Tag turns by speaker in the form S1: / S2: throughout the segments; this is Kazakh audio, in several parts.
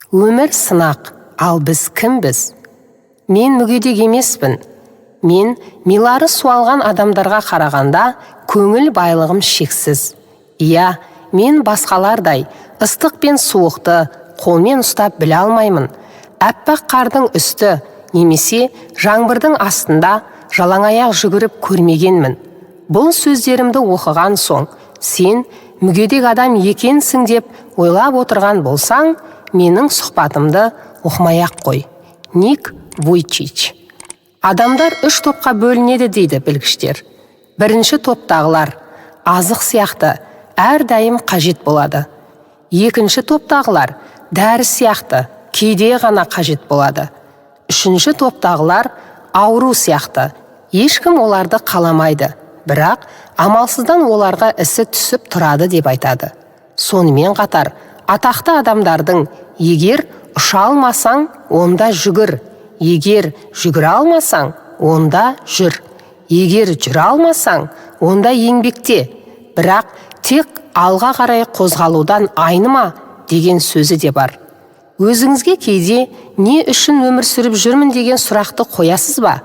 S1: Өмір сынақ, ал біз кімбіз? Мен мүгедек емеспін. Мен милары суалған адамдарға қарағанда көңіл байлығым шексіз. Иә, мен басқалардай ыстық пен суықты қолмен ұстап біле алмаймын. Әппақ қардың үсті немесе жаңбырдың астында жалаңаяқ жүгіріп көрмегенмін. Бұл сөздерімді оқыған соң, сен мүгедек адам екенсің деп ойлап отырған болсаң, менің сұхбатымды оқымай-ақ қой. Ник Вуйчич. Адамдар үш топқа бөлінеді дейді білгіштер. Бірінші топтағылар азық сияқты әрдайым қажет болады. Екінші топтағылар дәрі сияқты кейде ғана қажет болады. Үшінші топтағылар ауру сияқты. Ешкім оларды қаламайды, бірақ амалсыздан оларға ісі түсіп тұрады деп айтады. Сонымен қатар атақты адамдардың егер ұша алмасаң, онда жүгір, егер жүгіре алмасаң, онда жүр, егер жүре алмасаң, онда еңбекте, бірақ тек алға қарай қозғалудан айныма деген сөзі де бар. Өзіңізге кейде не үшін өмір сүріп жүрмін деген сұрақты қоясыз ба?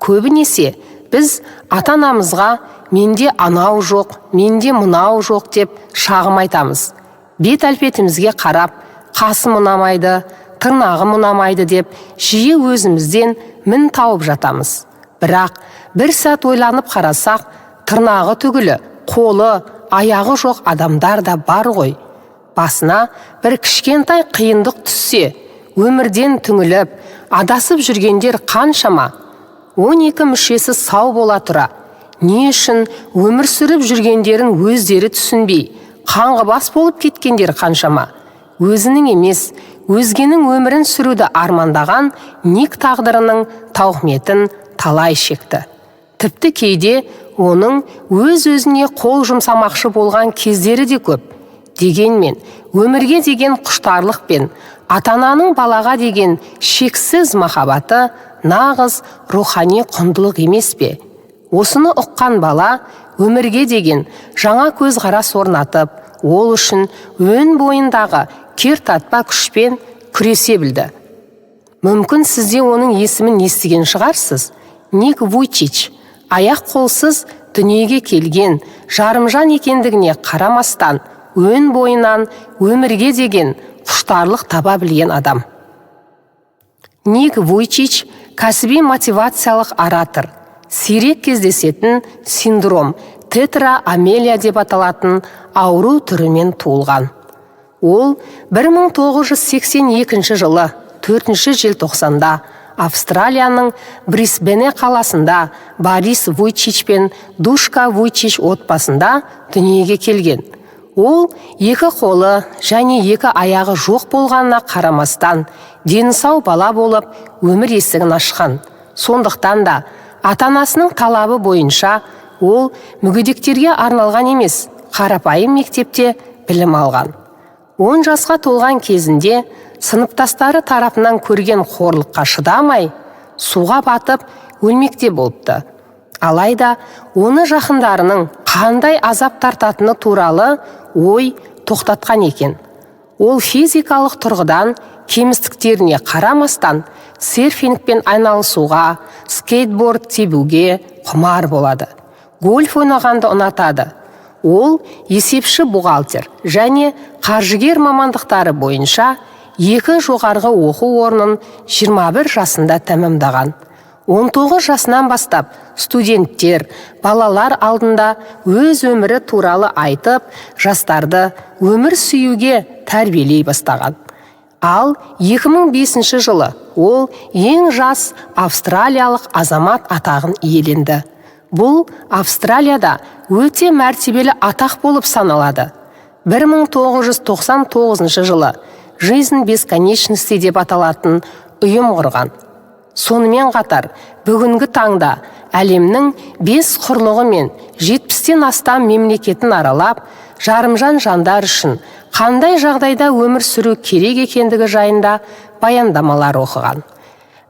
S1: Көбінесе біз ата-анамызға менде анау жоқ, менде мынау жоқ деп шағым айтамыз. Бет әлпетімізге қарап, қасым ұнамайды, тырнағым ұнамайды деп жиі өзімізден мін тауып жатамыз. Бірақ бір сәт ойланып қарасақ, тырнағы түгілі, қолы, аяғы жоқ адамдар да бар ғой. Басына бір кішкентай қиындық түссе, өмірден түңіліп, адасып жүргендер қаншама? 12 мүшесі сау бола тұра, не үшін өмір сүріп жүргендерін өздері түсінбей, қаңғыбас болып кеткендер қаншама? Өзінің емес, өзгенің өмірін сүруді армандаған Ник тағдырының тауқыметін талай шекті. Тіпті кейде оның өз-өзіне қол жұмсамақшы болған кездері де көп. Дегенмен, өмірге деген құштарлық пен ата-ананың балаға деген шексіз махаббаты нағыз рухани құндылық емес пе? Осыны ұққан бала өмірге деген жаңа көзқарас орнатып, ол үшін өн бойындағы кертартпа күшпен күресе білді. Мүмкін сіз де оның есімін естіген шығарсыз. Ник Вуйчич аяқ қолсыз дүниеге келген жарымжан екендігіне қарамастан, өн бойынан өмірге деген құштарлық таба білген адам. Ник Вуйчич кәсіби мотивациялық оратор, сирек кездесетін синдром тетра-амелия деп аталатын ауру түрімен туылған. Ол 1982 жылы 4 желтоқсанда Австралияның Брисбене қаласында Борис Вуйчич пен Душка Вуйчич отбасында дүниеге келген. Ол екі қолы және екі аяғы жоқ болғанына қарамастан, дені сау бала болып өмір есігін ашқан. Сондықтан да ата-анасының талабы бойынша ол мүгедектерге арналған емес, қарапайым мектепте білім алған. 10 жасқа толған кезінде сыныптастары тарапынан көрген қорлыққа шыдамай, суға батып өлмекте болыпты. Алайда оны жақындарының қандай азап тартатыны туралы ой тоқтатқан екен. Ол физикалық тұрғыдан кемістіктеріне қарамастан серфингпен айналысуға, скейтборд тебуге құмар болады. Гольф ойнағанды ұнатады. Ол есепші бухгалтер және қаржыгер мамандықтары бойынша екі жоғарғы оқу орнын 21 жасында тәмамдаған. 19 жасынан бастап студенттер, балалар алдында өз өмірі туралы айтып, жастарды өмір сүюге тәрбиелей бастаған. Ал 2005 жылы ол ең жас австралиялық азамат атағын иеленді. Бұл Австралияда өте мәртебелі атақ болып саналады. 1999 жылы «Жизнь без конечностей» деп аталатын ұйым құрған. Сонымен қатар, бүгінгі таңда әлемнің 5 құрлығы мен 70-тен астам мемлекетін аралап, жарымжан жандар үшін қандай жағдайда өмір сүру керек екендігі жайында баяндамалар оқыған.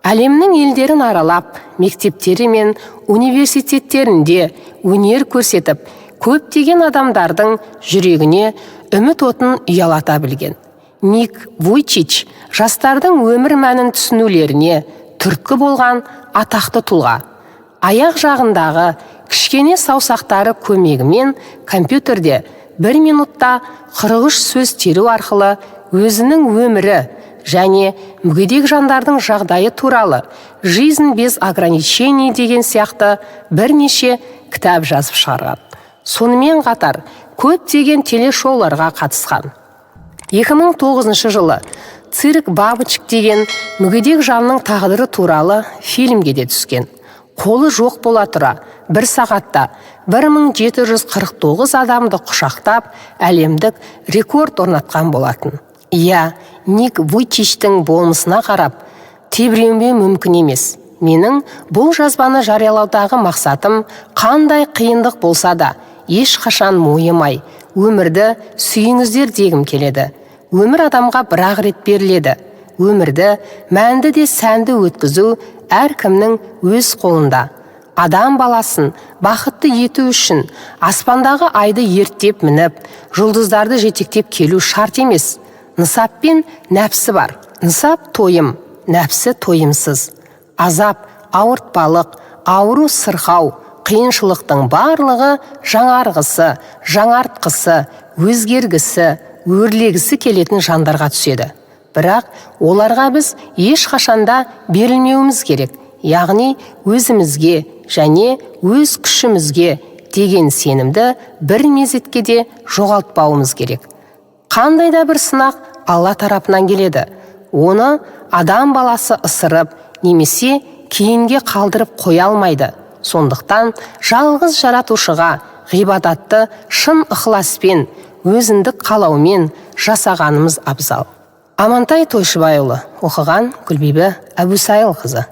S1: Әлемнің елдерін аралап, мектептері мен университеттерінде өнер көрсетіп, көптеген адамдардың жүрегіне үміт отын ұялата білген. Ник Вуйчич жастардың өмір мәнін түсінулеріне түрткі болған атақты тұлға. Аяқ жағындағы кішкене саусақтары көмегімен компьютерде 1 минутта 43 сөз теру арқылы өзінің өмірі және мүгедек жандардың жағдайы туралы «Жизнь без ограничений» деген сияқты бірнеше кітап жазып шығарған. Сонымен қатар көптеген телешоуларға қатысқан. 2009 жылы «Цирк бабочек» деген мүгедек жанның тағдыры туралы фильмге де түскен. Қолы жоқ бола тұра, бір сағатта 1749 адамды құшақтап, әлемдік рекорд орнатқан болатын. Иә, Ник Вуйчичтің болмысына қарап, тебіренбеу мүмкін емес. Менің бұл жазбаны жариялаудағы мақсатым қандай қиындық болса да, ешқашан мойымай, өмірді сүйіңіздер дегім келеді. Өмір адамға бір-ақ рет беріледі. Өмірді мәнді де сәнді өткізу әркімнің өз қолында. Адам баласын бақытты ету үшін аспандағы айды ерттеп мініп, жұлдыздарды жетектеп келу шарт емес. Нысап пен нәпсі бар. Нысап тойым, нәпсі тойымсыз. Азап, ауыртпалық, ауру, сырқау, қиыншылықтың барлығы жаңарғысы, жаңартқысы, өзгергісі, өрлегісі келетін жандарға түседі. Бірақ оларға біз ешқашанда берілмеуіміз керек. Яғни өзімізге және өз күшімізге деген сенімді бір мезетке де жоғалтпауымыз керек. Қандай да бір сынақ Алла тарапынан келеді. Оны адам баласы ысырып немесе кейінге қалдырып қоя алмайды. Сондықтан жалғыз жаратушыға ғибадатты шын ықыласпен, өзіндік қалаумен жасағанымыз абзал. Амантай Тойшыбайұлы, оқыған Гүлбибі Әбусайылқызы.